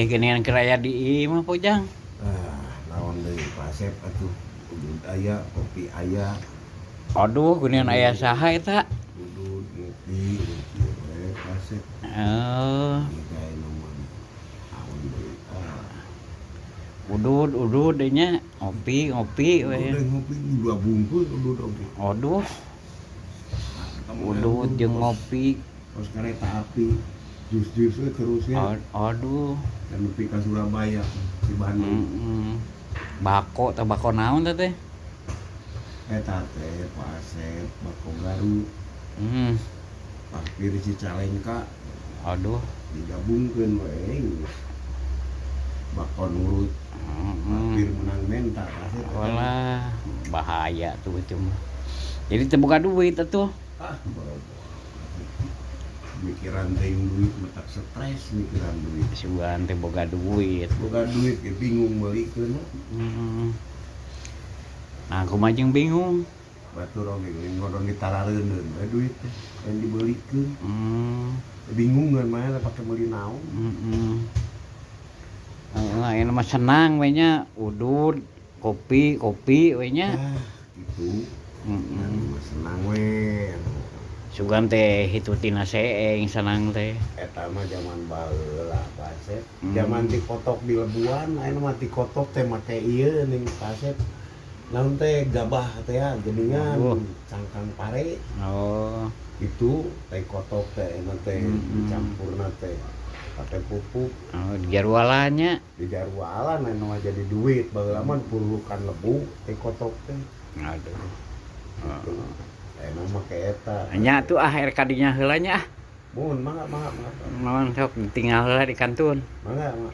Geuningan keur aya di imah, Pojang. Ah, naon deui, Pak Asep atuh? Udud aya, kopi aya. Aduh, geuningan aya saha eta? Udud ngopi kieu we, Pak Asep. Oh, Gawe mah naon deui? Ah, udud udud deui nya, ngopi ngopi we. Udud ngopi dua bungkus udud oge. Aduh, udud jeung ngopi. Terus kereta api jus-jus we terus ya. Aduh. Dan nepi ka Surabaya di Bandung. Bako teh bako naon teh teh? Eta teh, Pak Asep, bako Garut. Parkir Cicalengka. Aduh. Digabungkeun we geus. Bako nurut. Parkir menang menta, Pak Asep. Walah, bahaya tuh itu mah. Jadi teu boga duit atuh. Ah, boro-boro. Mikiran teuing duit matak stres mikiran duit. Sugan teh boga duit. Boga duit ge bingung meulikeun. Nah, aku mah jeung bingung. Batur oge ngodon ditarareundeun we duit teh lain dibeulikeun. Bingung kan mah pake meuli naon. Heeh. Heeh, ayeuna mah senang we nya, udud, kopi, kopi we nya. Ah, gitu. Mah senang we. Sugan teh hitu tina seeng senang teh. Eta mah zaman baheula, Pak Asep. Zaman ti kotok di lebuan, ayeuna mah ti kotok teh make ieu ning, Pak Asep. Naon teh, gabah teh ya geuningan cangkang pare. Oh. Itu teh kotok teh ayeuna teh dicampurna teh pakai pupuk. Oh, dijarualannya. Di jarualan ayeuna mah jadi duit, baheula mah purulukan lebu teh kotok teh. Aduh. Gitu. Ayeuna mah ke eta. Nya tuh ah, rek kadinya heula nya ah. Mun mangga mangga mangga. Naon sok tinggal heula di kantun. Mangga mangga.